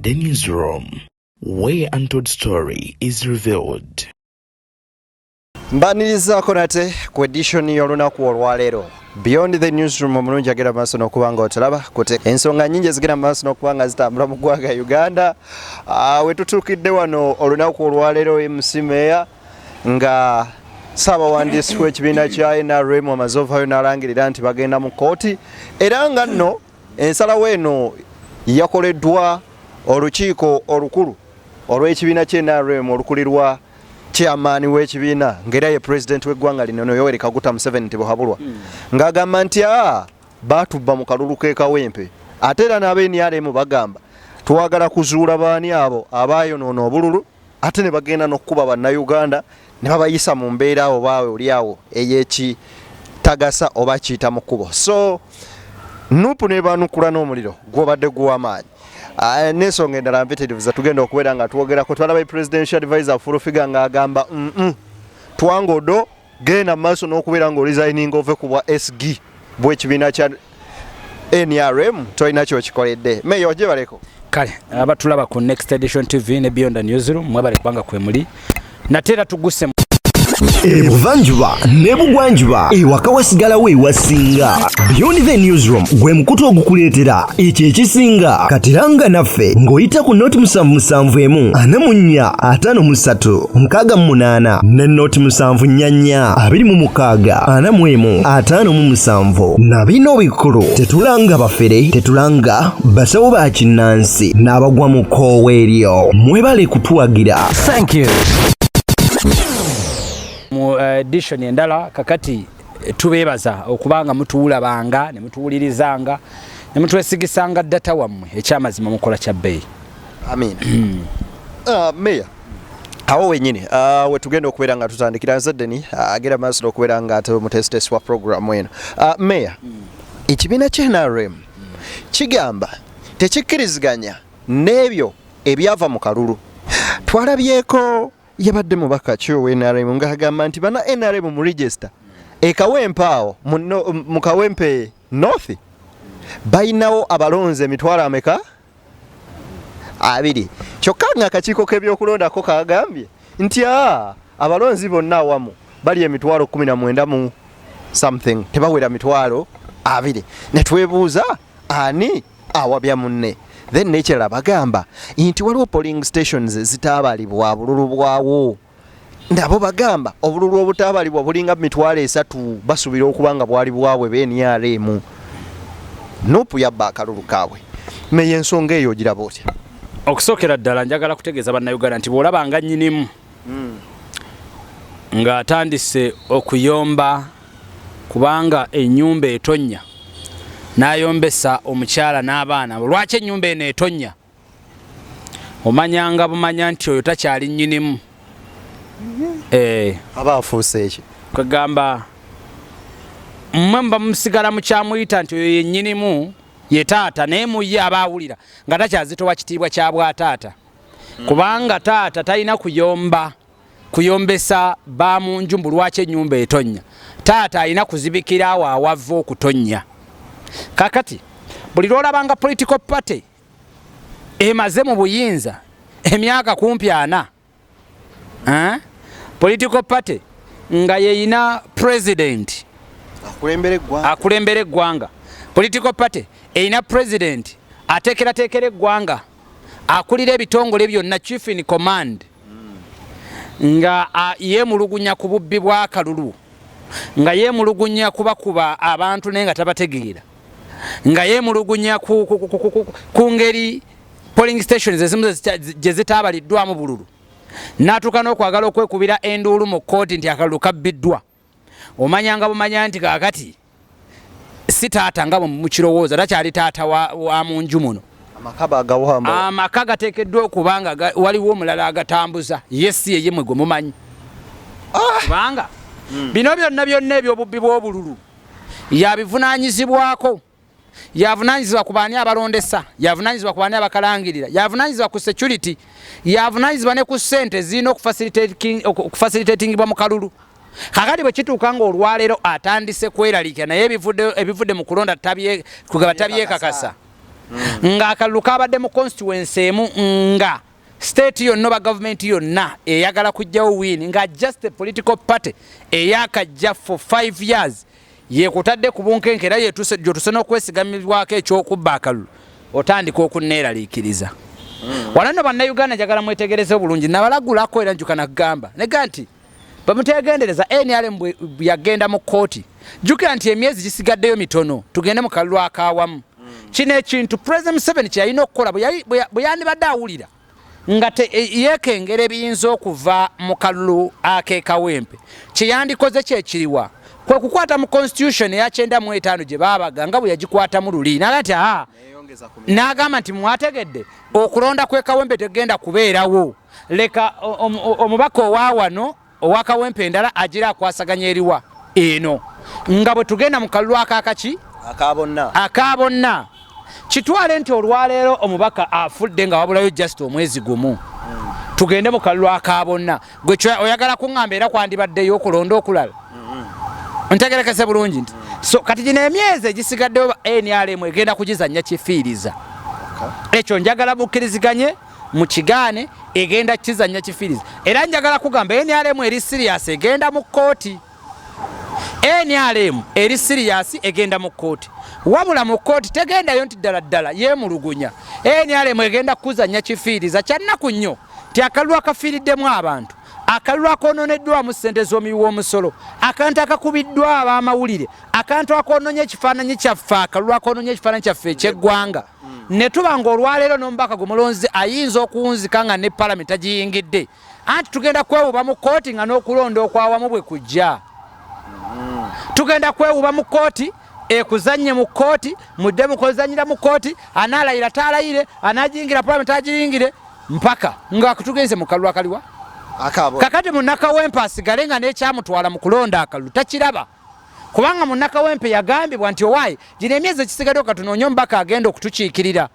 the Newsroom, where untold story is revealed. Mbanirizaako nate ku edition y'olunaku olwaleero, Beyond the Newsroom. Omulungi agenda maaso n'okuba nga otulaba kute ensonga nyingi ezigenda maaso n'okuba nga zitambula mu ggwanga Uganda. We tutuukidde wano olunaku olwaleero, MC Mayor nga ssaabawandiisi w'ekibiina kya NRM amaze ovaayo n'alangirira nti bagenda mu kkooti, era nga nno ensalawo eno yakoleddwa olukiiko olukulu olw'ekibiina kya NRM olukulirwa chairman w'ekibiina, ng'era ye president w'eggwanga lino no Yoweri Kaguta Museveni Tibuhaburwa, ng'agamba nti aa baatubba mu kalulu k'e Kawempe. Ate era n'aba NRM bagamba twagala kuzuula baani abo abaayonoona obululu, ate ne bagenda n'okkuba Bannayuganda ne babayisa mu mbeera oba oli awo ey'ekitagasa oba kiyita mu kkubo. So NUP nebanukula n'omuliro gwobadde guw'amaanyi. N'ensonga endala mpitirivu zetugenda okubeera nga twogerako. Twalaba presidential advisor Full Figure ng'agamba Twangodo genda mu maaso n'okubeera ng'oresigninga ove ku bwa SG bw'ekibiina kya NRM, tolina kyokikoledde. Meyo gyebaleko. Kale abatulaba ku Next Edition TV ne Beyond the Newsroom, mwebale kubanga kwe muli nate era tuguse. Ebuvanjuba ne bugwanjuba, ewaka wasigalawo ewasinga. Beyond the Newsroom gwe mukutu ogukuleetera ekyo ekisinga. Katiranga naffe ng'oyita ku 077 44 53 68 ne 074 26 41 57. Na bino bikulu: tetulanga bafere, tetulanga basawo ba kinnansi n'abagwa mu kkoowa eryo. Mwebale kutuwagira. Thank you. Mu edition endala kakati, tubeebaza okubanga mutuwulabanga ne mutuwulirizanga ne mutwesigisanga data wammwe. Ekyamazima mukola kya bbeeyi. Amina. Meya, awo wenyini wetugenda okubeera nga tutandikira. Nze Deni agenda maaso n'okubeera nga ate omutesitesi wa programu eno. Meya, ekibiina kya NRM kigamba tekikkiriziganya n'ebyo ebyava mu kalulu. Twalabyeko yabadde mubaka ki owa NRM ng'agamba nti bana NRM mu register e Kawempe awo mu mu Kawempe North balinawo abalonzi emitwalo ameka 20, kyokka nga akakiiko k'ebyokulondako kagambye nti aa abalonzi bonna awamu bali emitwalo 19 mu something, tebawera 20,000. Ne twebuuza ani awabya munne. Then nekirala bagamba nti waliwo polling stations zitaabalibwa bululu bwawo. Nabo bagamba obululu obutaabalibwa bulinga 30,000, basuubira okuba nga bwali bwabwe be NRM. NUP yabba akalulu kaabwe. Meya, ensonga eyo ogiraba otya? Okusookera ddala njagala kutegeeza Bannayuganda nti bw'olabanga nnyinimu ng'atandise okuyomba kubanga ennyumba etonnya, n'ayombesa omukyala n'abaana, "Lwaki ennyumba eno etonnya?" omanyanga bumanya nti oyo takyali nnyinimu. Aba afuuse eki? Kwegamba mmwe muba musigala mukyamuyita nti oyo yennyinimu, ye taata, naye muye aba awulira nga takyazitowa kitiibwa kya bwataata, kubanga taata talina kuyomba kuyombesa ba mu nju mbu lwaki ennyumba etonnya. Taata alina kuzibikira awo awava okutonnya. Kakati buli lwolabanga political party emaze mu buyinza emyaka kumpi 40, eh? Political party nga yeyina president akulembera eggwanga, akulembera eggwanga, political party erina president ateekerateekera eggwanga, akulira ebitongole byonna, chief in command, nga yeemulugunya ku bubbi bw'akalulu, nga yeemulugunya kubakuba abantu naye nga tabategeera, nga yeemulugunya ku ngeri polling stations ezimu gye zitaabaliddwamu bululu, n'atuuka n'okwagala okwekubira enduulu mu kkooti nti akalulu kabbiddwa, omanyanga bumanya nti kaakati si taata nga bwe mukirowooza, takyali taata wa mu nju muno. Amaka bagawamba. Amaka gateekeddwa okuba nga waliwo omulala agatambuza, ye si yeye mwe gwe mumanyi, kubanga bino byonna byonna ebyobubbi bw'obululu yabivunaanyizibwako. Yavunaanyizibwa ku baani abalondesa, yavunaanyizibwa ku baani abakalangirira, yavunaanyizibwa ku security, yavunaanyizibwa ne ku ssente ezirina okufacilitatingibwa mu kalulu. Kakati bwe kituuka nga olwaleero atandise kweraliikira, naye ebivudde mu kulonda kugaba tabyekakasa. Nga akalulu kabadde mu constituency emu, nga state yonna oba gavumenti yonna eyagala kujjawo Winnie, nga just a political party eyakajja for 5 years yekutadde ku bunkenke era gyotuse n'okwesigamibwako ekyokubba akalulu, otandika okunneeraliikiriza. Wano nno Bannayuganda njagala mwetegereze obulungi. Nabalagulako era njuka nakugamba nega nti bamutegendereza. NRM bwe yagenda mu kkooti, jjukira nti emyezi gisigaddeyo mitono tugende mu kalulu akawamu. Kino ekintu President Museveni kyeyalina okukola bwe yandibadde awulira nga yeekengera ebiyinza okuva mu kalulu ak'ekawempe, kyeyandikoze kyekiriwa? Kwe kukwata mu constitution eya 95 gye baabaga nga bwe yagikwatamu luli, naga nti aa, n'agamba nti mwategedde okulonda kw'ekawempe tegenda kubeerawo, leka omubaka owa wano owa Kawempe endala agira akwasaganya eriwa eno nga bwe tugenda mu kalulu akakaki. Akabonna. Akabonna. Kitwale nti olwaleero omubaka afudde nga wabulayo just omwezi gumu tugende mu kalulu akabonna. Gwe oyagala kuŋŋamba era kwandibaddeyo okulonda okulala? Ntegerekese bulungi nti so kati gino emyezi egisigaddeyo NRM egenda kugizannya kifiiriza. Ekyo njagala mukkiriziganye mukigaane, egenda kizannya kifiiriza. Era njagala kugamba NRM eri serious, egenda mu kkooti. NRM eri serious, egenda mu kkooti. Wabula mu kkooti tegendayo nti ddala ddala yeemulugunya. NRM egenda kuzannya kifiiriza. Kyannaku nnyo nti akalulu akafiiriddemu abantu, akalulu akoononeddwamu ssente z'omuwi w'omusolo, akantu akakubiddwa ab'amawulire, akantu akoononye ekifaananyi kyaffe, akalulu akoononye ekifaananyi kyaffe ekyeggwanga, ne tuba nga olwaleero n'omubaka gwe mulonzi ayinza okuwunzika nga ne palamenti tagiyingidde, anti tugenda kwewuba mu kkooti nga n'okulonda okwawamu bwe kujja. Tugenda kwewuba mu kkooti, ekuzanye mu kkooti, mudde mukozanyira mu kkooti, anaalayira taalayire, anagiyingira palamenti agiyingire, mpaka nga tugenze mu kalulu akaliwa. Akabo. Kakati munnakawempe asigale nga n'ekyamutwala mu kulonda akalulu takiraba, kubanga munnakawempe yagambibwa nti owaayi gino emyezi ekisigaddewo katunoonye omubaka agenda okutukiikirira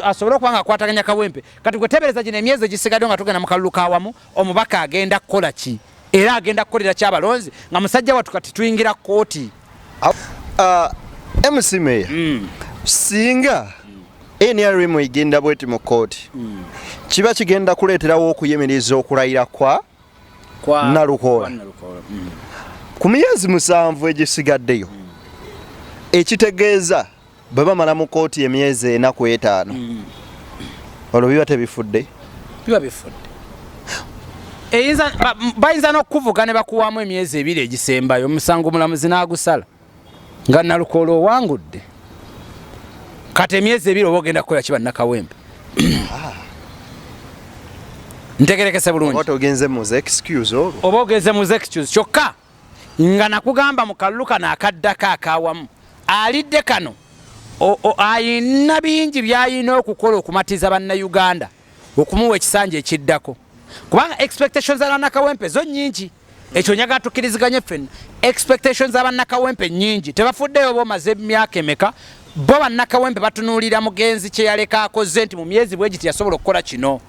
asobole okuba nga akwataganya Kawempe. Kati gwe tebereza gino emyezi egisigaddewo nga tugenda mu kalulu kawamu, omubaka agenda kukola ki era agenda kukolera ki abalonzi nga musajja wattu kati tuyingira kkooti? MC Mayor, singa NRM egenda bweti mu kkooti, kiba kigenda kuleeterawo okuyimiriza okulayira kwa Nalukoola ku myezi 7 egisigaddeyo, ekitegeeza bwe bamala mu kkooti emyezi 4 ku 5, olwo biba tebifudde? Biba bifudde. Bayinza n'okukuvuga ne bakuwaamu emyezi 2 egisembayo, omusango omulamuzi n'agusala nga Nalukoola owangudde. Kati emyezi 2 oba ogenda kukola ki bannakawempe? Ntegerekese bulungi? Oba togenze muze excuse olwo. Oba ogenze mu excuse. Kyokka nga nakugamba mu kalulu kano akaddako akawamu alidde kano ayina bingi byayina okukola okumatiza Bannayuganda okumuwa ekisanja ekiddako, kubanga expectations za bannakawempe zo nnyingi. Ekyo njagala tukkiriziganye ffenna, expectations za bannakawempe nnyingi. Tebafuddeyo oba omaze emyaka emeka. Bo bannakawempe batunuulira mugenzi kye yaleka akoze, nti mu myezi bwe giti yasobola okukola kino.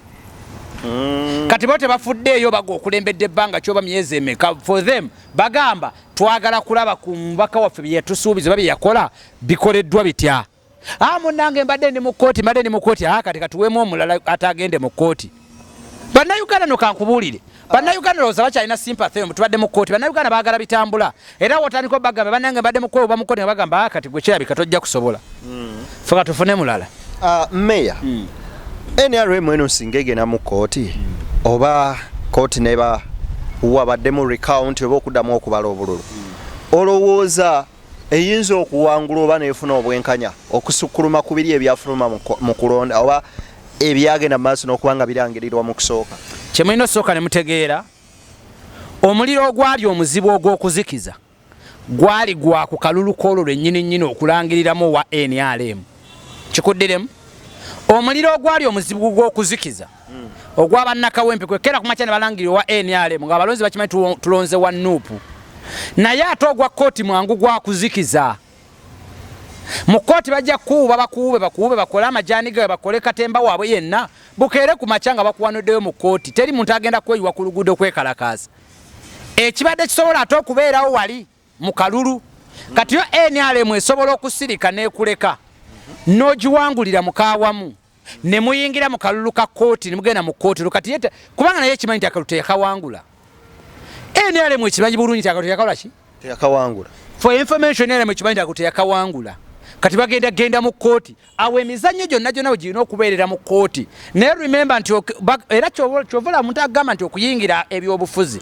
Kati bo tebafuddeeyo baga okulembedde ebbanga kyoba myezi emeka. For them bagamba twagala kulaba ku mubaka waffe bye yatusuubiza oba bye yakola bikoleddwa bitya. Ah, munnange, mbadde ndi mu kkooti, mbadde ndi mu kkooti. Ah, kati katuweemu omulala atagende mu kkooti. Bannayuganda no kankubuulire, Bannayuganda lowooza bakyalina sympathy eyo tubadde mu kkooti. Bannayuganda baagala bitambula, era wotandika obagamba bannange mbadde mu kkooti oba mu kkooti, nga bagamba ah, kati gwe kirabika tojja kusobola, fe katufune mulala. Meya, NRM eno singa egenda mu kkooti oba kkooti neba wabaddemu recount oba okuddamu okubala obululu, olowooza eyinza okuwangula oba nefuna obwenkanya okusukkuluma ku biri ebyafuluma mu kulonda oba ebyagenda mu maaso n'okuba nga birangirirwa mu kusooka? Kyemulina osooka ne mutegeera, omuliro ogwali omuzibu ogw'okuzikiza gwali gwa ku kalulu k'olwo lwennyini nnyini okulangiriramu owa NRM. Kikuddiremu, omuliro ogwali omuzibu gw'okuzikiza ogwa bannakawempe kwekera kumakya ne balangirira owa NRM ng'abalonzi bakimanyi tulonze wa NUP. Naye ate ogwa kkooti mwangu gwa kuzikiza. Mu kkooti bajja kukuuba, bakuube, bakuube, bakole amajaani gaabwe, bakole katemba waabwe yenna, bukeere ku makya nga bakuwanuddeyo mu kkooti. Teri muntu agenda kweyiwa ku luguudo kwekalakaasa. Ekibadde kisobola ate okubeerawo wali mu kalulu, kati yo NRM esobola okusirika n'ekuleka. N'ogiwangulira mu kawamu ne muyingira mu kalulu ka kkooti, ne mugenda mu kkooti lukati yete, kubanga naye ekimanyi nti akalulu teyakawangula. NRM ekimanyi bulungi nti akalulu teyakakola ki? Teyakawangula. For information, NRM ekimanyi nti akalulu teyakawangula. Kati bagenda genda mu kkooti. Awo emizannyo gyonna gyonna we girina okubeerera mu kkooti. Naye remember nti era kyovola omuntu agamba nti okuyingira ebyobufuzi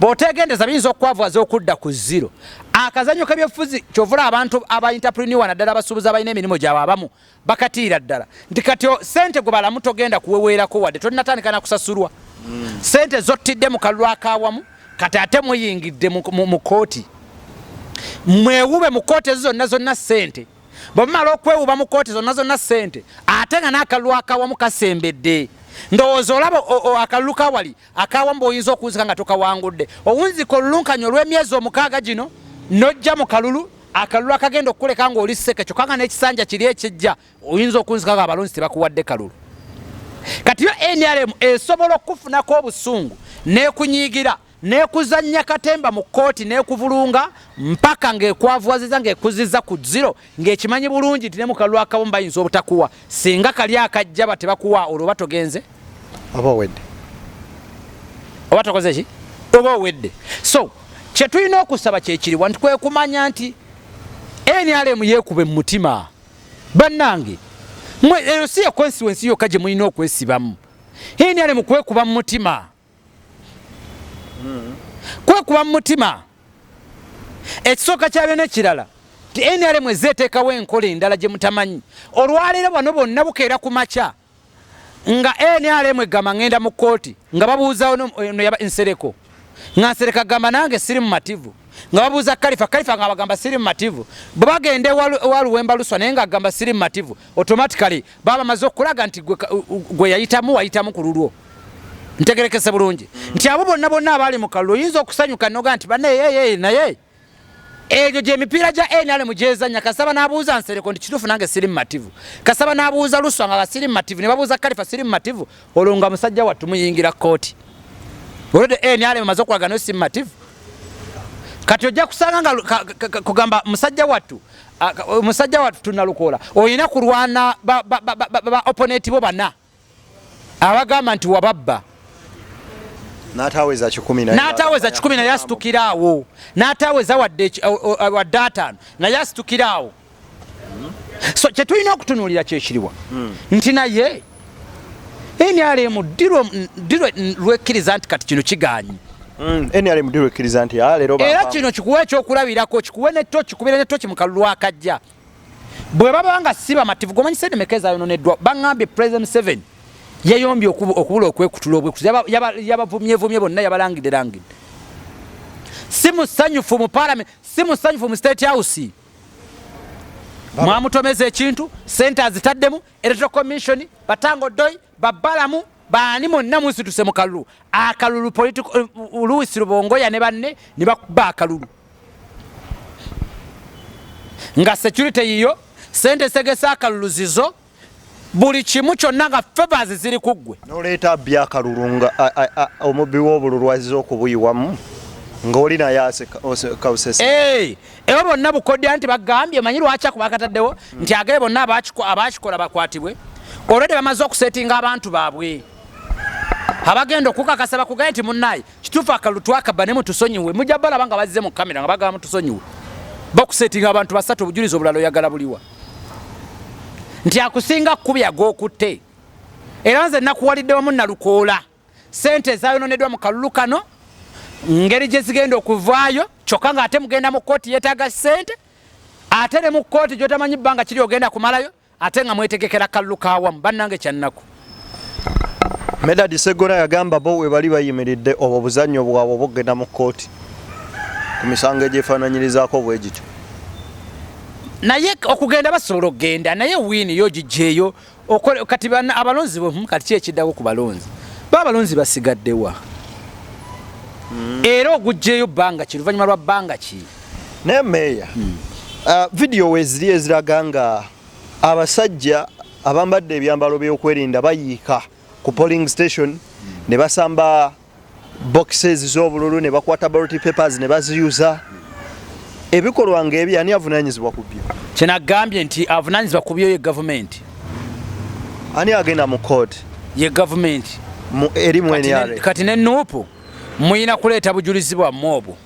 bw'oteegendeza biyinza okukwavuwaza okudda ku zero. Akazannyo k'ebyobufuzi, kyovola abantu aba entrepreneur, naddala abasuubuzi abalina emirimu gyabwe, abamu bakatiira ddala nti kati sente gwe balamu togenda kuweweerako wadde tolinatandika na kusasulwa. Sente zottidde mu kalulu akawamu, kati ate muyingidde mu kkooti, mwewube mu kkooti ezo zonna zonna sente. Bwe mumala okwewuba mu kkooti zonna zonna sente, ate nga n'akalulu akawamu kasembedde, ndowooza olaba akalulu kawali akawamu bw'oyinza okuwunzika nga tokawangudde, owunzika olulunkanyi olw'emyezi 6 gino, n'ojja mu kalulu, akalulu akagenda okukuleka ng'oli sseke, kyokka nga n'ekisanja kiri ekijja oyinza okunzika nga abalonzi tebakuwadde kalulu. Kati yo NRM esobola okukufunako obusungu n'ekunyiigira n'ekuzannya katemba mu kkooti n'ekuvulunga mpaka ng'ekwavuwaziza ng'ekuziza ku zero, ng'ekimanyi bulungi nti ne mu kalulu akamu bayinza obutakuwa. Singa kali akajja ba tebakuwa, olwo oba togenze, oba owedde, oba tokoze ki, oba owedde. So kye tulina okusaba kyekiriwa nti kwe kumanya nti NRM yeekube mu mutima. Bannange, eyo si ye constituency yokka gye mulina okwesibamu. NRM kwekuba mu mutima, kwekuba mu mutima ekisooka kya byonna. Ekirala nti NRM ezze eteekawo enkola endala gye mutamanyi. Olwaleero bano bonna bukeera ku makya nga NRM egamba ngenda mu kkooti, nga babuuza Nsereko, nga Nsereko agamba nange siri mu mativu, nga babuuza Kalifa, Kalifa nga bagamba siri mu mativu. Bwe bagenda ewa Luwemba Luswa, naye nga agamba siri mu mativu. Automatically baba bamaze okulaga nti gwe yayitamu wayitamu ku lulwo. Ntegerekese bulungi nti abo bonna bonna abaali mu kalulu, oyinza okusanyuka noga nti baneyeye, naye egyo gyemipiira gya NRM gyezanya. Kasaba n'abuuza Nsereko nti kituufu nange siri mumativu, kasaba n'abuuza Luswa nga siri mumativu, ne babuuza Kalifa siri mumativu, olwo nga musajja wattu muyingira kkooti. Olwedde NRM amaze okulaga nayo si mumativu. Kati ojja kusanga nga kugamba musajja wattu, musajja wattu tunalukoola, olina kulwana ba opponent bo bana abagamba nti wababba. N'ataweza 100 naye. N'ataweza 100 naye asitukira awo, n'ataweza wadde 50 naye asitukira awo. So kyetulina okutunuulira kyekiriwa nti naye NRM ddirwe lwekkiriza nti kati kino kigaanyi. NRM ddirwe ekkiriza nti leero era kino kikuwa ekyokulabirako, kikuwe netoki, kubira netoki mu kalulu akajja bwe baba nga si bamativu. Gomanyi sente meka ezayononeddwa? Baŋŋambye President Museveni yeyombye okubula okwekutula obwekutuzi, yabavumyevumye bonna, yabalangidde langidde, si musanyufu mu parliament, si musanyufu mu State House. Mwamutomeza ekintu, sente azitaddemu, Electoral Commission, batango doi babalamu baani, mwenna musituse mu kalulu. Akalulu political, Louis Rubongoya ne banne ne bakuba akalulu nga security yiyo, sente segesa akalulu zizo, buli kimu kyonna nga favors ziri ku ggwe. Noleeta byakalulu nga omubbi w'obululu azze okubuyiwamu ng'oli naye asekawusese. Ebo bonna bukodya nti bagambye manyi lwaki ako bakataddewo nti agere bonna abakikola bakwatibwe. Olwedde bamaze okusetinga abantu baabwe abagenda okukakasa, bakugaye nti munnaye kituufu akalulu twakabba ne mutusonyiwe. Mujja balaba nga bazze mu kamera nga bagamba mutusonyiwe. Bakusetinga abantu basatu. Obujulizi obulala oyagala buliwa nti akusinga kkubi ag'okutte? Era nze nakuwalidde wamu nalukoola sente ezayononeddwa mu kalulu kano ngeri gye zigenda okuvaayo, kyokka ng'ate mugenda mu kkooti yeetaaga sente, ate ne mu kkooti gy'otamanyi bbanga kiri ogenda kumalayo, ate nga mwetegekera kalulu kawamu. Bannange, kyannaku. Medard Segona yagamba bo we bali bayimiridde obwo buzannyo bwabwe obugenda mu kkooti ku misango egyefaananyirizaako bwe gityo. Naye okugenda basobola okugenda, naye wiini yo gijjeeyo kati abalonzi kati ki ekiddako ku balonzi? Ba abalonzi basigaddewa? Era ogugjeeyo bbanga ki, luvannyuma lwa bbanga ki? Naye meeya, vidiyo weeziri eziraga nga abasajja abambadde ebyambalo by'okwerinda bayiika ku polling station ne basamba boxes z'obululu ne bakwata ballot papers ne baziyuza. Ebikolwa ng'ebyo ani avunaanyizibwa ku byo? Kyenagambye nti avunanyizibwa ku byo ye gavumenti. Ani agenda mu court? Ye gavumenti. Eri mu NRA. Kati ne NUP muyina kuleeta bujulizi bwammwe obwo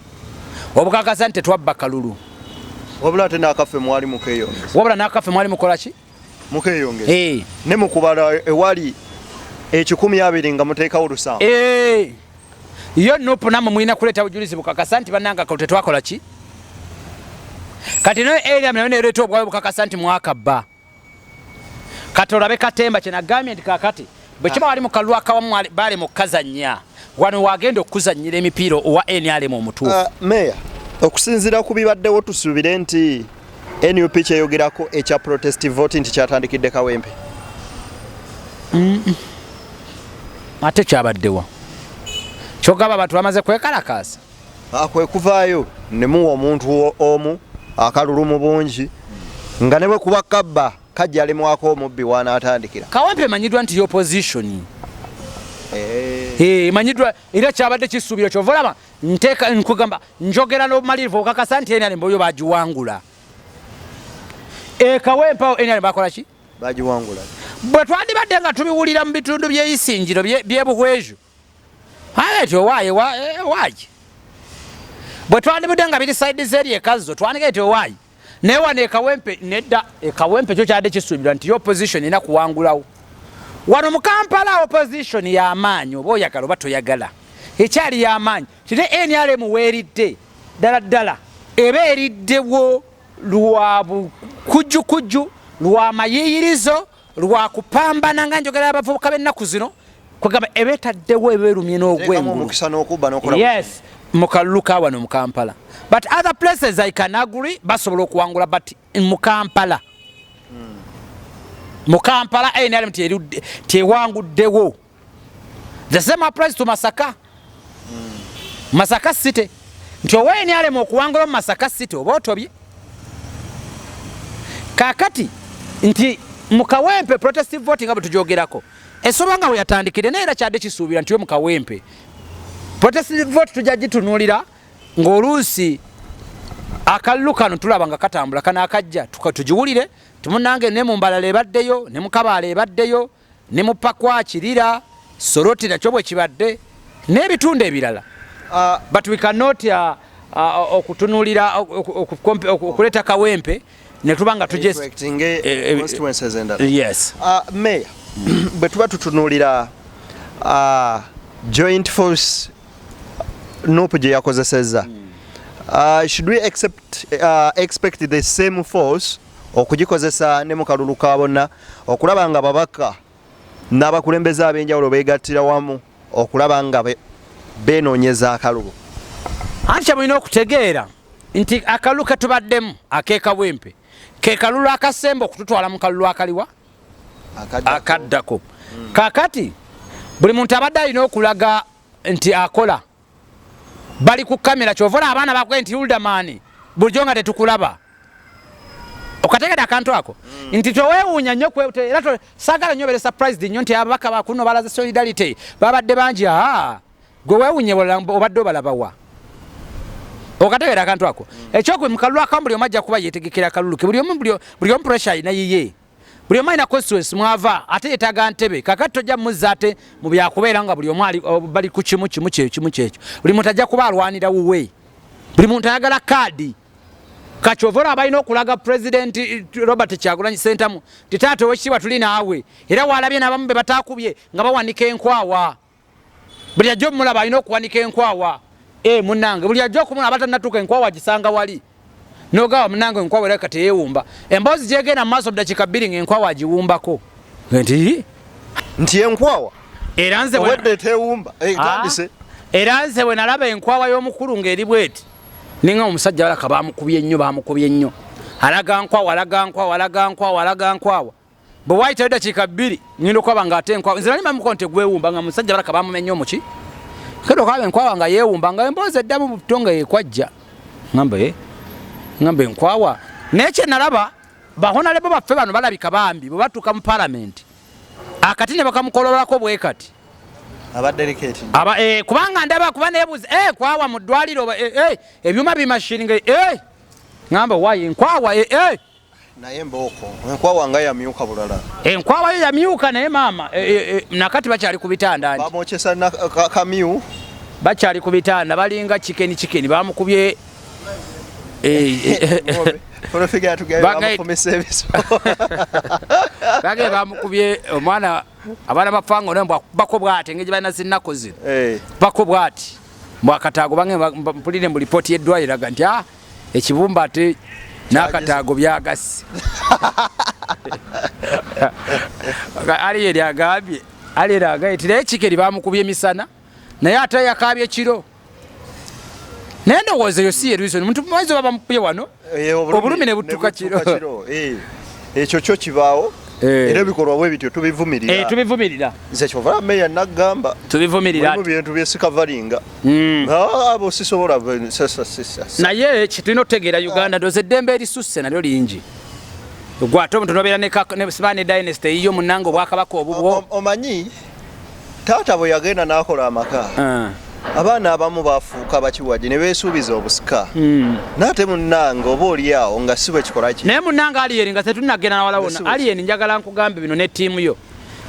obukakasa nti tetwabba kalulu. Wabula ate n'akaffe mwali mukeyongeza. Wabula n'akaffe mwali mukola ki? Mukeyongeza. Ne mukubala ewali 20 nga muteekawo lusanvu. Yo NUP nammwe mulina kuleeta bujulizi bukakasa nti bannange akalulu tetwakola ki? Kati nayo NRM nayo nereeta obwayo bukakasa nti mwakabba. Kati olabe katemba kye nagambye nti kaakati bwe kiba wali mu kalulu akawamu baali mu kukazannya, wano wagenda okukuzannyira emipiira owa NRM omutuufu. Meya, okusinziira ku bibaddewo tusuubire nti NUP kyeyogerako ekya protest vote nti kyatandikidde Kawempe. Ate kyabaddewa? Kyogamba abantu bamaze kwekalakaasa? Kwe kuvaayo ne muwa omuntu omu akalulu mu bungi nga ne bwe kuba kabba kajja alemwako omubbi w'anaatandikira. Kawempe emanyiddwa nti opposition. Emanyiddwa era kyabadde kisuubirwa, kyova olaba nteeka nkugamba njogera n'obumalirivu okakasa nti NRM oyo bagiwangula. Kawempe awo NRM bakola ki? Bagiwangula. Bwe twandibadde nga tubiwulira mu bitundu by'eisingiro by'ebuhweju. Aye owaaye owaaye. Bwe twandibadde nga biri side z'eri ekazzo twandiga nti owaaye. Naye wano e Kawempe nedda, e Kawempe kyo kyadde kisuubirwa nti opposition erina kuwangulawo. Wano mu Kampala opposition y'amaanyi oba oyagala oba toyagala. Ekyali y'amaanyi. Kite NRM weeridde ddala ddala eba eriddewo lwa bukujjukujju, lwa mayiiyirizo, lwa kupambana nga njogera abavubuka b'ennaku zino, kwegamba eba etaddewo eba erumye n'ogwengulu. Yes, mu kalulu ka wano mu Kampala. But other places I can agree basobola okuwangula, but mu Kampala. Mu Kampala NRM tewanguddewo. The same applies to Masaka. Masaka City. Nti owa NRM okuwangula mu Masaka City oba otobye. Kaakati nti mu Kawempe protest voting nga bwe tujogerako esoba nga we yatandikire, naye era kyadde kisuubira nti yo mu Kawempe protest vote tujja gitunuulira ng'oluusi akalulu kano tulaba nga katambula kano akajja tugiwulire timunange ne mu Mbalala ebaddeyo, ne mu Kabaale ebaddeyo, ne mu Pakwa, Kirira, Soroti nakyo bwe kibadde n'ebitundu ebirala. But we cannot okutunuulira okuleeta Kawempe ne tuba nga tuje constituencies endala. Yes. Mayor, bwe tuba tutunuulira joint force NUP gye yakozesezza, should we expect the same force okugikozesa ne mu kalulu ka bonna okulaba nga babaka n'abakulembeze ab'enjawulo beegattira wamu okulaba nga beenoonyeza akalulu? Anti kyemulina okutegeera nti akalulu ketubaddemu ak'ekawempe ke kalulu akasemba okututwala mu kalulu akaliwa akaddako. Kakati buli muntu abadde alina okulaga nti akola bali ku kamera, kyova olaba abaana bakwe nti Ulderman bulijjo nga tetukulaba. Okategedde akantu ako nti toweewuunya nnyo era saagala nnyo obeere surprised nnyo nti ababaka bakuno balaze solidarity babadde bangi. Aa, gwe weewuunye obadde obalabawa. Okategeera akantu ako? Ekyokubiri, mu kalulu akamu buli omu ajja kuba yeetegekera akalulu ke. Buli omu pressure alina yiye, buli omu alina constituency mwava ate yeetaaga ntebe. Kakati tojja muzza ate mu byakubeera nga buli omu bali ku kimu kimu kyekyo kimu kyekyo. Buli muntu ajja kuba alwanira wuwe, buli muntu ayagala kaadi. Kakyova olaba balina okulaga President Robert Kyagulanyi Ssentamu nti taata owekitiibwa tuli naawe. Era walabye n'abamu be bataakubye nga bawanika enkwawa. Buli ajja omulaba alina okuwanika enkwawa. Munnange, buli ajja okumulaba tannatuuka enkwawa agisanga wali nogaba munnange enkwawa era kati yeewumba emboozi gyegenda mu maaso dakiika 2 ng'enkwawa agiwumbako nti nti enkwawa era nze obwedde tewumba etandise. Era nze bwe nalaba enkwawa y'omukulu ng'eri bweti ninga omusajja balaka bamukubye nnyo, bamukubye nnyo, alaga nkwawa, alaga nkwawa, alaga nkwawa, alaga nkwawa. Bwe waayitayo dakiika 2 ngenda okulaba ng'ate enkwawa, nze nali mamuko nti gwewumba nga musajja balaka bamumenye omuki, ngenda okulaba enkwawa nga yeewumba nga emboozi eddamu buto nga yekwajja, ngamba enkwawa. Naye kye nalaba bahonorable baffe bano balabika bambi bwe batuuka mu palamenti akati ne bakamukololako bwe kati aba delicate. Aba kubanga ndaba kuba nebuuza kwawa mu ddwaliro oba ebyuma bimashini nga ngamba wayi nkwawa. Naye mbooko enkwawa nga yamyuka bulala. Enkwawa yo yamyuka naye maama nakati bakyali ku bitanda nti bamwokyesa kamyu, bakyali ku bitanda, balinga chicken chicken bamukubye. Bagee bamukubye omwana, abaana bafanga ono bako bwati engeri balina zinnaku zino bako bwati mbwakataago bange mpulire mu lipooti y'eddwaliro eraga nti ekibumba ate n'akataago byagase. Aliyeri agambye, Aliyeri agambye nti naye kikeri bamukubye emisana naye ate yakaabye kiro. Naye ndowooza eyo si ye reason, muntu maizi oba bamukubye wano obulumi ne butuka kiro. Ekyo kyo kibaawo. Era ebikolwa bwe bityo tubivumirira. Tubivumirira. Nze kyova meya nagamba tubivumirira mu bintu byesikavalinga abo sisobola. Naye kitulina okutegeera Uganda ndowooza eddembe erisusse nalyo lingi. Gwe ate omuntu nobeera ne dynasty eyiyo munnange obwakabaka obubwo. Omanyi taata bwe yagenda n'akola amaka, abaana abamu bafuuka bakiwagi ne beesuubiza obusika, naate munnange oba oli awo nga si bwe kikola ki. Naye munnange Aliyeri nga tetunnagenda nawala wonna, Aliyeri njagala nkugambe bino ne ttiimu yo.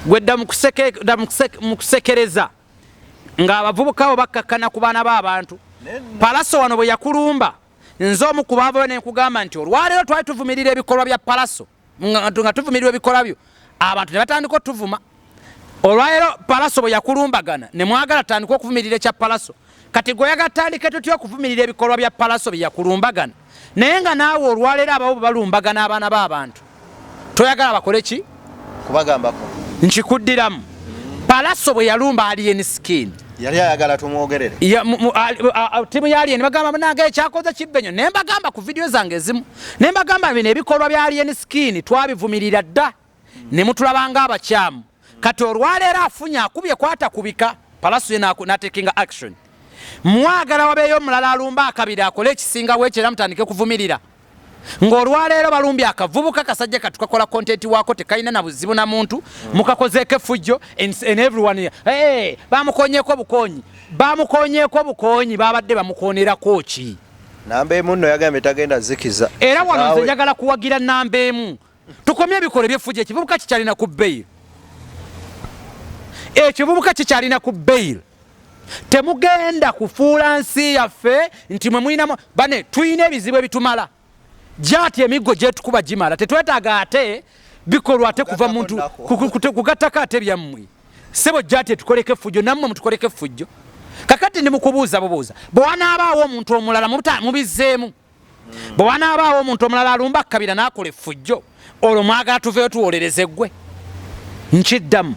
Gwe dda mu kusekereza ng'abavubuka abo bakkakkana ku baana b'abantu. Palaso wano bwe yakulumba, nze omu ku baavayo ne nkugamba nti olwaleero twali tuvumirira ebikolwa bya Palaso, nga tuvumirira ebikolwa byo, abantu ne batandika otuvuma. Olwaleero Palaso bwe yakulumbagana ne mwagala tutandike okuvumirira ekya Palaso. Kati gwe oyagala tutandike tutya okuvumirira ebikolwa bya Palaso bye yakulumbagana, naye nga naawe olwaleero abawo bwe balumbagana abaana b'abantu toyagala bakole ki? Kubagambako. Nkikuddiramu, Palaso bwe yalumba Alien Skin yali ayagala tumwogerere. Ttiimu ya Alien bagamba munange ekyakoze kibbe nnyo, ne mbagamba ku vidiyo zange ezimu, ne mbagamba bino ebikolwa bya Alien Skin twabivumirira dda ne mutulabanga abakyamu. Kati olwaleero afunye akubye kwata kubika Palaso ye n'atekinga action. Mwagala wabeeyo omulala alumba akabiri akole ekisingawo ekyo era mutandike kuvumirira. Ng'olwaleero balumbye akavubuka kasajja katu kakola content waako tekalina na buzibu na muntu, mukakozeeko effujjo and everyone here. Hey, bamukonyeeko obukonyi, bamukonyeeko obukonyi, babadde bamukonerako ki? Namba emu nno yagambye tagenda zikiza. Era wano nze njagala kuwagira namba emu. Tukomye ebikolwa eby'effujjo, ekivubuka kikyalina ku bail. Ekivubuka kikyalina ku bail. Temugenda kufuula nsi yaffe nti mwe mulinamu bane, tulina ebizibu ebitumala. Gyati emiggo gyetukuba gimala, tetwetaaga ate bikolwa ate kuva muntu kugattako ate byammwe. Ssebo gyati etukoleko effujjo, nammwe mutukoleko effujjo. Kakati ndi mukubuuza bubuuza, bwe wanaabaawo omuntu omulala mubizzeemu, bwe wanaabaawo omuntu omulala alumba kabira n'akola effujjo, olwo mwagala tuveeyo tuwolereze ggwe? Nkiddamu,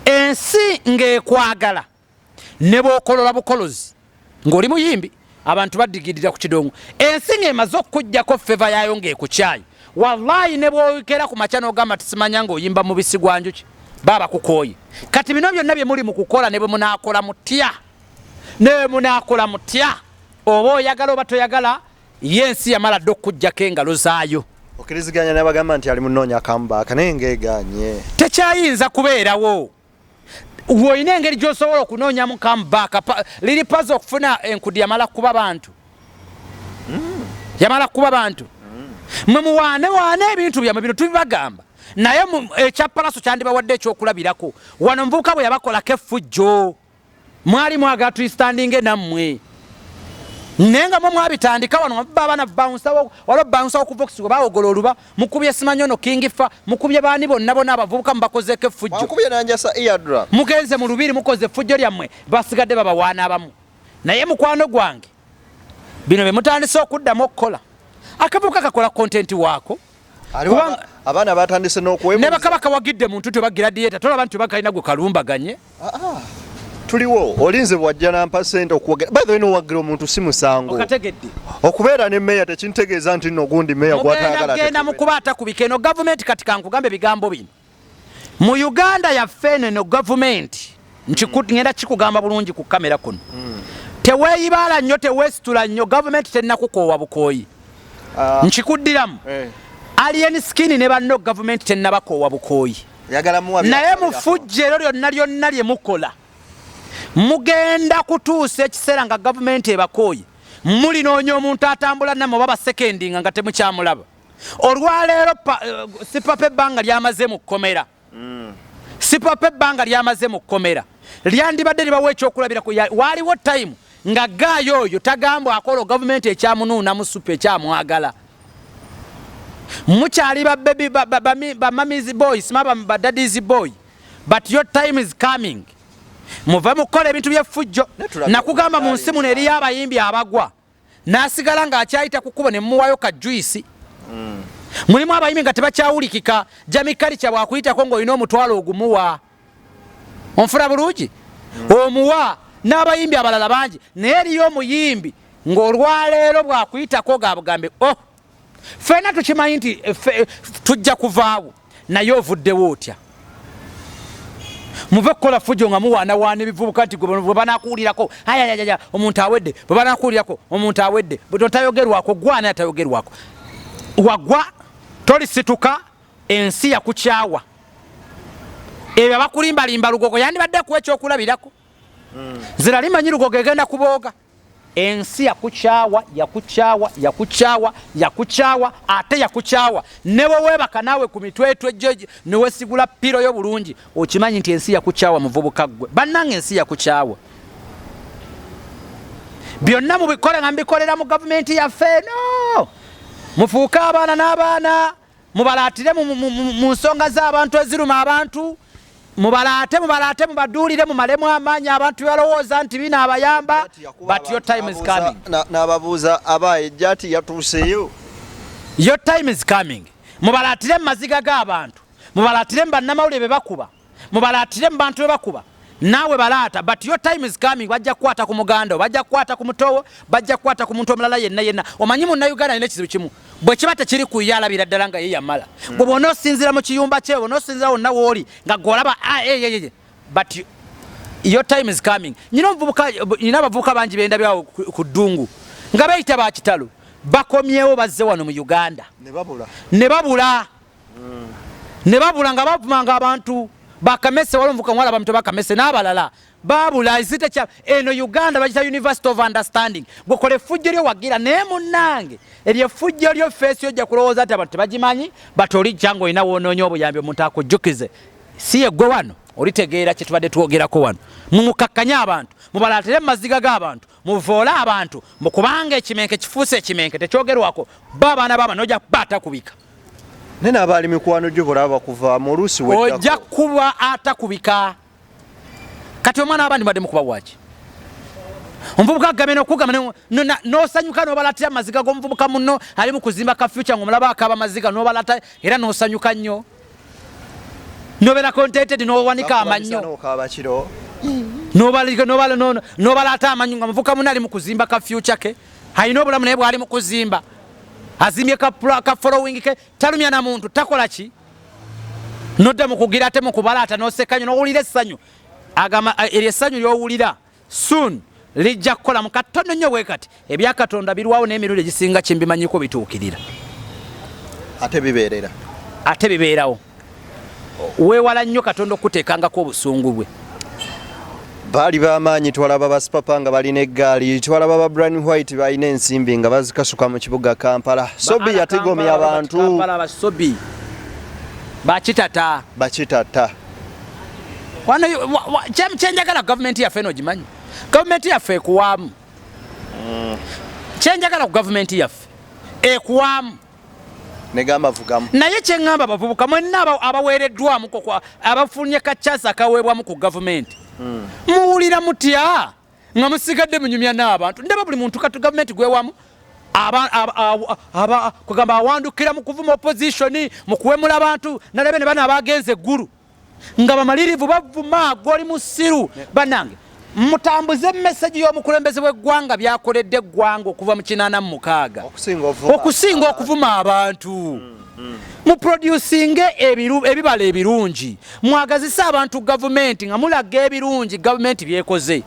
ensi ng'ekwagala ne bw'okolola bukolozi ng'oli muyimbi, abantu badigidira ku kidongo. Ensi ng'emaze okukuggyako feva yaayo ng'ekukyayi, wallahi ne bw'okera ku makya n'ogamba tisimanya ng'oyimba mubisi gwa njuki, baba bakukooye. Kati bino byonna bye muli mu kukola ne bwe munaakola mutya, ne bwe munaakola mutya, oba oyagala oba toyagala, ye ensi yamala dda okukuggyako engalo zaayo. Okkiriziganya n'abagamba nti ali munoonya comeback naye ng'egaanye? Tekyayinza kubeerawo. W'olina engeri gy'osobola okunoonyamu comeback. Liri pazo okufuna enkudi yamala kuba bantu. Yamala kuba bantu. Mwe muwaane waane ebintu byammwe bino tubibagamba. Naye ekya Palaso kyandibawadde ekyokulabirako. Wano omuvubuka bwe yabakolako effujjo, mwali mwagala tuyistandinge nammwe, naye nga mwe mwabitandika wano mubba abaana bouncer, waliwo bouncer okuva okusiga bawogola oluba, mukubye simanyi ono King Fa, mukubye baani bonna bonna abavubuka mubakozeeko effujjo. Mukubye nanjasa eardrum. Mugenze mu lubiri mukoze effujjo lyammwe, basigadde babawaana abamu. Naye mukwano gwange, bino bye mutandise okuddamu okukola, akavubuka kakola content waako. Abaana batandise n'okwebuuza. Ne bakaba kawagidde muntu nti oba gladiator, tolaba nti oba kalina gwe kalumbaganye. Tuliwo olinze bwajja nampa sente okuwagira. By the way, n'owagira omuntu si musango. Okategedde. Okubeera ne meeya tekintegeeza nti nno gundi meeya gw'atayagala. Genda mu kuba atakubika eno gavumenti. Kati kankugambe ebigambo bino. Mu Uganda yaffe eno eno gavumenti, ngenda kikugamba bulungi ku kamera kuno. Teweeyibaala nnyo, teweesitula nnyo, gavumenti tennakukoowa bukooyi. Nkikuddiramu. Alien Skin ne banno gavumenti tennabakoowa bukooyi. Naye mufujjo ero lyonna lyonna lye mukola, mugenda kutuusa ekiseera nga gavumenti ebakooye. Mulinoonya omuntu atambula nammwe oba basekendinga nga temukyamulaba. Olwaleero Sipapa ebbanga lyamaze mu kkomera, Sipapa ebbanga lyamaze mu kkomera lyandibadde libawa ekyokulabirako. Waaliwo time nga gaayo oyo tagambwako, olwo gavumenti ekyamunuunamu supu, ekyamwagala. Mukyali ba baby, ba mummy's boy, sima ba daddy's boy, but your time is coming. Muve mu kukola ebintu by'effujjo. Nakugamba mu nsi muno eriyo abayimbi abagwa n'asigala ng'akyayita ku kkubo ne mumuwayo ka juice. Mulimu abayimbi nga tebakyawulikika. Jamikalica bwakuyitako ng'olina omutwalo ogumuwa, onfuna bulungi, omuwa n'abayimbi abalala bangi. Naye eriyo omuyimbi ng'olwaleero bwakuyitako gabugambe, oh, ffenna tukimanyi nti tujja kuvaawo, naye ovuddewo otya? Muve kukola fujo nga muwaanawaana ebivubuka nti bwe banakuwulirako ayayaya omuntu awedde, bwe banakuwulirako omuntu awedde, totayogerwako gwana atayogerwako wagwa tolisituka. Ensi yakukyawa. Ebyo abakulimbalimba, Lugogo yandibadde kuwa ekyokulabirako. Nze nali manyi Lugogo egenda kubooga. Ensi yakukyawa, yakukyawa, yakukyawa, yakukyawa, ate yakukyawa. Newe weebaka naawe ku mitwetwe gyo newesigula pillow yo bulungi, okimanyi nti ensi yakukyawa. Muvubuka ggwe, bannange, ensi yakukyawa. Byonna mubikole nga mubikolera mu gavumenti yaffe eno. Mufuuke abaana n'abaana, mubalaatire mu nsonga z'abantu eziruma abantu. Mubalaate, mubalaate, mubaduulire, mumalemu amaanyi abantu balowooza nti binaabayamba, but your time is coming. N'ababuuza aba ejja ti yatuuseeyo. Your time is coming. Mubalaatire mu maziga g'abantu, mubalaatire mu bannamawulire be bakuba, mubalaatire mu bantu be bakuba. Naawe balaata, but your time is coming. Bajja kukwata ku muganda wo, bajja kukwata ku mutowo, bajja kukwata ku muntu omulala yenna yenna. Omanyi munnayuganda alina ekizibu kimu: bwe kiba tekiri ku ye, alabira ddala nga ye yamala. Bwe bwona osinziira mu kiyumba kye, bwona osinziira wonna wooli nga gwolaba, ah, eh, eh, eh, but your time is coming. Nyina omuvubuka, nyina abavubuka bangi bendabyawo ku ddungu nga beeyita ba kitalo, bakomyewo, bazze wano mu Uganda ne babula. Ne babula, ne babula nga bavumanga abantu bakamese. Wali omuvubuka mwala bamuto bakamese n'abalala babula. Ezite eno Uganda bagita University of Understanding. Gwekola effujjo lyo wagira, naye munnange, eryo effujjo lyo face ojja kulowooza nti abantu tebagimanyi, but olijja nga olina woonoonya obuyambi, omuntu akujjukize si yeggwe wano. Olitegeera kye tubadde twogerako wano. Mumukakkanye abantu, mubalatere mu maziga g'abantu, muvoole abantu, mukubanga ekimenke kifuuse ekimenke tekyogerwako. Ba abaana baaba nojja kuba atakubika. Naye n'abaali mikwano gyo bolaba bakuvaamu oluusi. Ojja weddako. Kuba atakubika. Kati omwana wabandi mbadde mukuba waki? Omuvubuka agambe nokugamba n'osanyuka n'obalatira amaziga g'omuvubuka munno ali mu kuzimba ka future, ng'omulaba akaaba amaziga n'obalata era n'osanyuka nnyo, nobeera contented, n'owanika amannyo. N'okaaba kiro. N'obalaata amanyo nga muvubuka munno ali mu kuzimba ka future ke. Alina obulamu naye bwali mu kuzimba, azimbye ka following ke, talumya na muntu, takola ki, nodda mu kugira ate mu kubalaata n'oseka nnyo n'owulira essanyu. Agamba eryo essanyu ly'owulira soon lijja kukola mu katono nnyo bwe kati. Ebyakatonda birwawo n'emirundi egisinga kimbimanyiko bituukirira. Ate bibeerera. Ate bibeerawo. Weewala nnyo Katonda okuteekangako obusungu bwe. Baali b'amaanyi. Twalaba basipapa nga balina eggaali, twalaba ba Brian White balina ensimbi nga bazikasuka mu kibuga Kampala. Sobi yatigomya abantu. Kampala, basobi bakitata. Bakitata. Wano kyenjagala gavumenti yaffe eno, ogimanyi gavumenti yaffe ekuwaamu. Kyenjagala ku gavumenti yaffe, ekuwaamu. Negamba vugamu. Naye kyeŋŋamba abavubuka mwenna abaweereddwamu, abafunye ka chance akaweebwamu ku gavumenti, muwulira mutya nga musigadde munyumya n'abantu? Ndaba buli muntu kati gavumenti gwewamu kugamba awandukira mu kuvuma opposition, mu kuwemula abantu. Nalabe ne bano abagenze eggulu nga bamalirivu bavuma gwoli musiru. Bannange, mutambuze message y'omukulembeze w'eggwanga byakoledde eggwanga okuva mu 86. Okusinga ovuma. Okusinga okuvuma abantu. Muproducinge ebibala ebirungi, mwagazise abantu gavumenti nga mulaga ebirungi gavumenti byekoze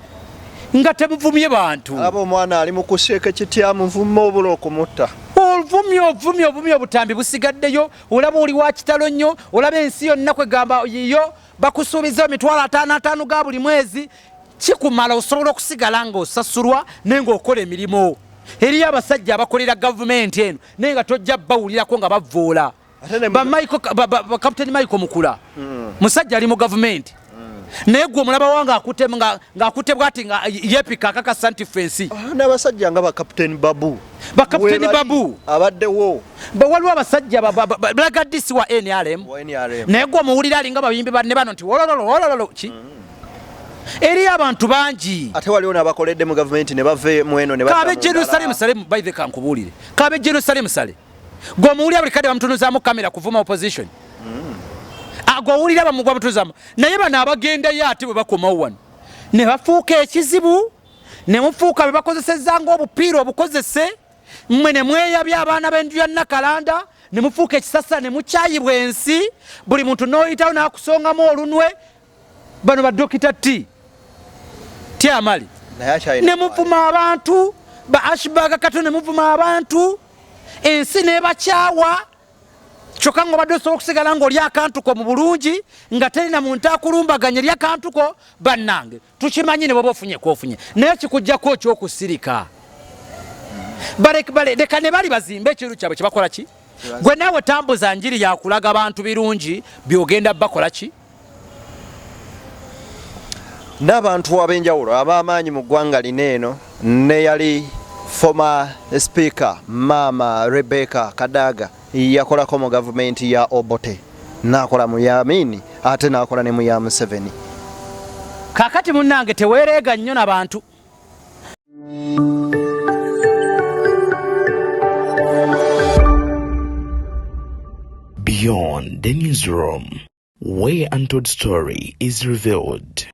nga temuvumye bantu. Alaba omwana ali mu kuseeka kityamu, nvuma obula okumutta. Ovumye, ovumye, ovumye, obutambi busigaddeyo. Olaba oli wa kitalo nnyo, olaba ensi yonna kwegamba yiyo, bakusuubiza 550,000 ga buli mwezi. Kikumala, osobola okusigala ng'osasulwa naye ng'okola emirimu. Eriyo abasajja abakolera gavumenti eno naye nga tojja bawulirako nga bavvoola. Kapiteni Michael Mukula musajja ali mu gavumenti, naye gwe omulaba wange ng'akutte bwati nga yeepika akakasa nti fensi. N'abasajja nga bakapiteni Babu, bakapiteni Babu abaddewo, waliwo abasajja balaga disi wa NRM, naye gwe omuwulira alinga bayimbi banne bano nti wolololo wolololo ki. Eriyo abantu bangi. Ate waliwo n'abakoledde mu gavumenti ne bave mu eno ne kabe Jerusalem Salem. By the kankubuulire, kabe Jerusalem Sale, gwe omuwulira buli kadde bamutunuzaamu kamera kuvuma opposition. Gwe owulira bamutuzamu, naye bano abagendayo ate bwe bakomawo wano ne bafuuka ekizibu, ne mufuuka be bakozesezza ng'obupiira obukozese mmwe, ne mweyabya abaana b'enju ya Nakalanda, ne mufuuka ekisasa, ne mukyayibwa ensi, buli muntu n'oyitawo n'akusongamu olunwe. Bano ba Dokita T Tyamali, ne muvuma abantu ba Ashbaga Kato, ne muvuma abantu, ensi nebakyawa. Kyokka nga obadde osobola okusigala ng'oli akantuko mu bulungi nga terina muntu akulumbaganya eri akantuko. Bannange, tukimanyi ne bwoba ofunye kwofunye, naye kikugjako ekyokusirika. Leka ne bali bazimbe ekintu kyabwe kyebakola ki. Gwe naawe tambuza njiri yakulaga bantu birungi byogenda bakola ki. N'abantu ab'enjawulo ab'amaanyi mu ggwanga lino eno, neyali former speaker Maama Rebecca Kadaga yakolako mu gavumenti ya Obote, n'akola mu ya Amini, ate n'akola ne mu ya Museveni. Kakati munnange, teweereega nnyo na bantu. Beyond the Newsroom, where untold story is revealed.